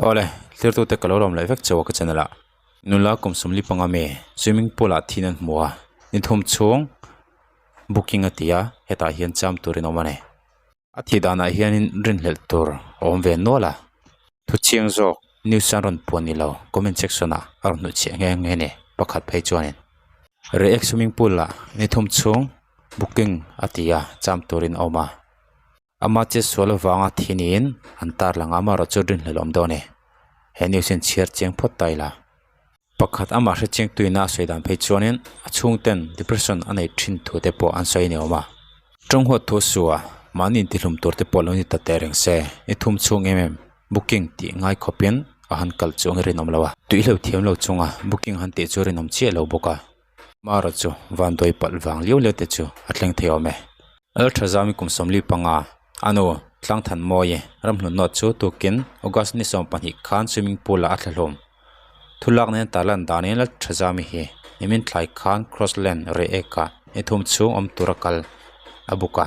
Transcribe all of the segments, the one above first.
Awle, thirtute ka lo lawm leh vek chauh a ka channel ah. Nula kum sawmli panga mi swimming pool ah thin an hmu a, ni thum chhung booking a ti a, hetah hian cham turin a awm a ni. A thih danah hianin rinhlelh tur a awm ve nual a, thu chiang zawk news an rawn puan ni lo comment section ah a rawn hnuh chhiah nghe nghe a ni pakhat phei chuanin Reiek swimming pool ah ni thum chhung booking a ti a, cham turin a awm a. Ama che sual avanga thi niin an tar lang a, amaherawh chu rinhlelh awm dawn e. He news hian chhiar chiang phawt ta ila. Pakhat amah hre chiang tuina a sawi dan phei chuanin a chhungten depression a nei thin thu te pawh an sawi a ni awm a. Tawng huat thu sua mahni intihlum tur te pawh lo ni ta teh reng se, i thum chhung em em booking tih ngai khawpin a han kal chu ang rinawm lo a. Tuihlo thiam lo chunga booking han tih chu rinawm chiah lo bawk a. Amaherawh chu vanduai palh vang liau liau te chu a thleng thei awm e. Lalthazami kum 45, a nu Tlangthanmawii ramhlun nawt chu tukin August ni 12 khan swimming pool ah a thla hlawm. Thulak nen tarlan danin Lalthazami hi nimin thlai khan Crossland Reiek ah ni thum chhung awm tura kal a buk a,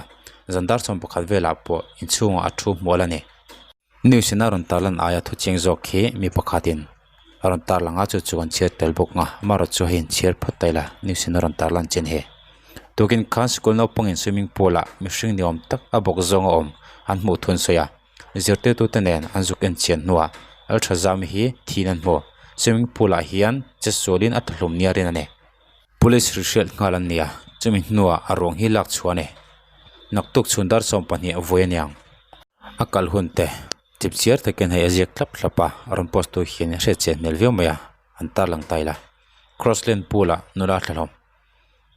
zan dar 11 velah pawh inchhungah a thu hmual a ni. News in a rawn tarlan aia thu chiang zawk khi mi pakhatin a rawn tarlang a chu chu an chhiar tel bawk nga amaherawh chu hei an chhiar phawt ta ila news in a rawn tarlan chin hi tukin khan school naupangin swimming pool ah mihring ni awm tak a bawk zawng a awm an hmuh thun sawi a zirtirtu te nen an zuk en chian hnuah Althazami hi thin an hmu swimming pool ah hian che sualin a thahlum nia rin a ni. Police ri hriat nghal an ni a chumi hnuah a ruang hi lak chhuah a ni naktuk chhun dar 12 a vawi a niang. A kal hun te chip chiar takin hei a ziak thlap thlap a a rawn post tu hian a hriat chian hmel viau mai a an tarlang ta ila crossland pool ah nula thlahlawm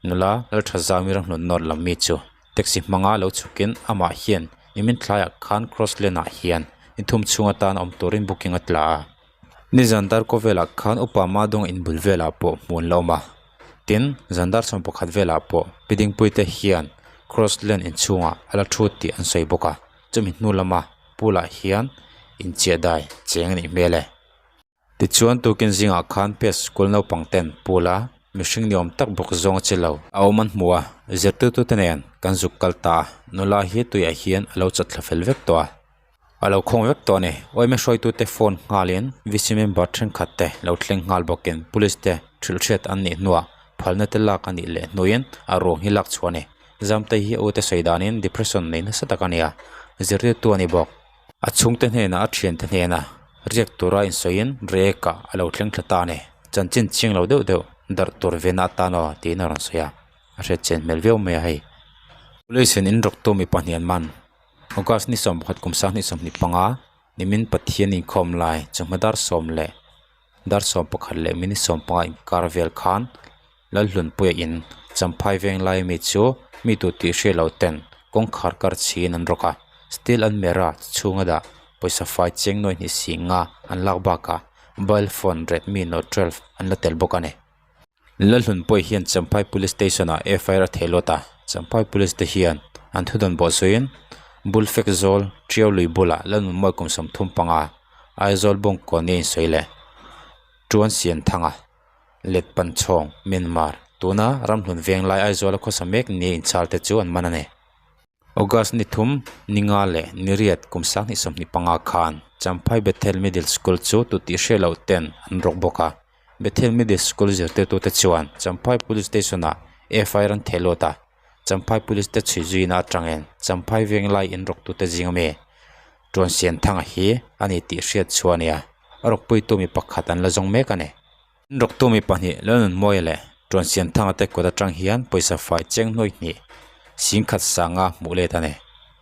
nula Lalthazami ramhlun nawt lam mi chu taxi hmanga lo chhukin amah hian nimin tlaiah khan crossland ah hian ni thum chhung atan awm turin booking a tla a nizan dar kaw velah khan upa madawng inbul velah pawh hmuh an la awm a tin zan dar 11 velah pawh pidingpui te hian crossland inchhungah a la thu tih an sawi bawk a chumi hnu lama pool ah hian inchiah dai cheng a nih hmel e. Tichuan tukin zingah khan pes school naupang ten pool a mihring ni awm tak bawk zawng a che lo. A awm an hmu a, zirtirtu te nen kan zuk kal ta a, nula hi tuiah hian a lo chat thla fel vek tawh a, a lo khawng vek tawh a ni. Awime hruaitute phone nghalin VC member thenkhat te lo thleng nghal bawkin police te hrilh hriat an nih hnuah phalna te lak a nih leh hnuin a ruang hi lak chhuah a ni. Zamte hi a ute sawi danin depression nei nasa tak a ni a, zirtirtu a ni bawk. A chhungte hnenah a thiante hnena riak tura insawiin Reiek-ah a lo thleng thla ta a ni. Chanchin chiang lo deuh deuh darh tur vena atan aw tiin a rawn sawi a, a hriat chian hmel viau mai a hei. Police in inrawktu mi pahnih an man. August ni 11 kum 2025 nimin Pathian inkhawm lai chawhma dar sawm leh dar 11 leh minute 15 inkar vel khan Lalhlunpuia in Champhai veng lai mi chu mi tu tih hriat loh ten kawngkhar kar chhin an rawk a, steel an mera chhunga dah pawisa fai cheng nuai hnih si nga an lak bakah mobile phone Redmi Note 12 an la tel bawk a ni. Lalhlunpuia hian Champhai Police Station ah FIR a theh lawt a, Champhai Police te hian an thudawn bawh zuiin Bulfek zawl Tiau lui bulah Lalnunmawi kum 35 Aizawl bawngkawn nia insawi leh Tuan Sianthanga Let Panchhawng, Myanmar, tuna ramhlun veng lai Aizawla khawsa mek nia inchhal te chu an man a ni. August ni thum, ni nga leh ni riat kum 2025 khan Champhai Bethel Middle School chu tu tih hriat loh ten an rawk bawk a. Bethel Middle School zirtirtute chuan Champhai Police Station-ah FIR an theh lut a. Champhai Police te chhui zuina atangin Champhai veng lai inrawktute zing ami Tuansianthanga hi a ni tih hriat chhuah a ni a, a rawkpuitu mi pakhat an la zawng mek a ni. Inrawktu mi pahnih Lalnunmawia leh Tuansianthanga te kut atang hian pawisa fai cheng hnuai hnih 10,500 hmuh let a ni.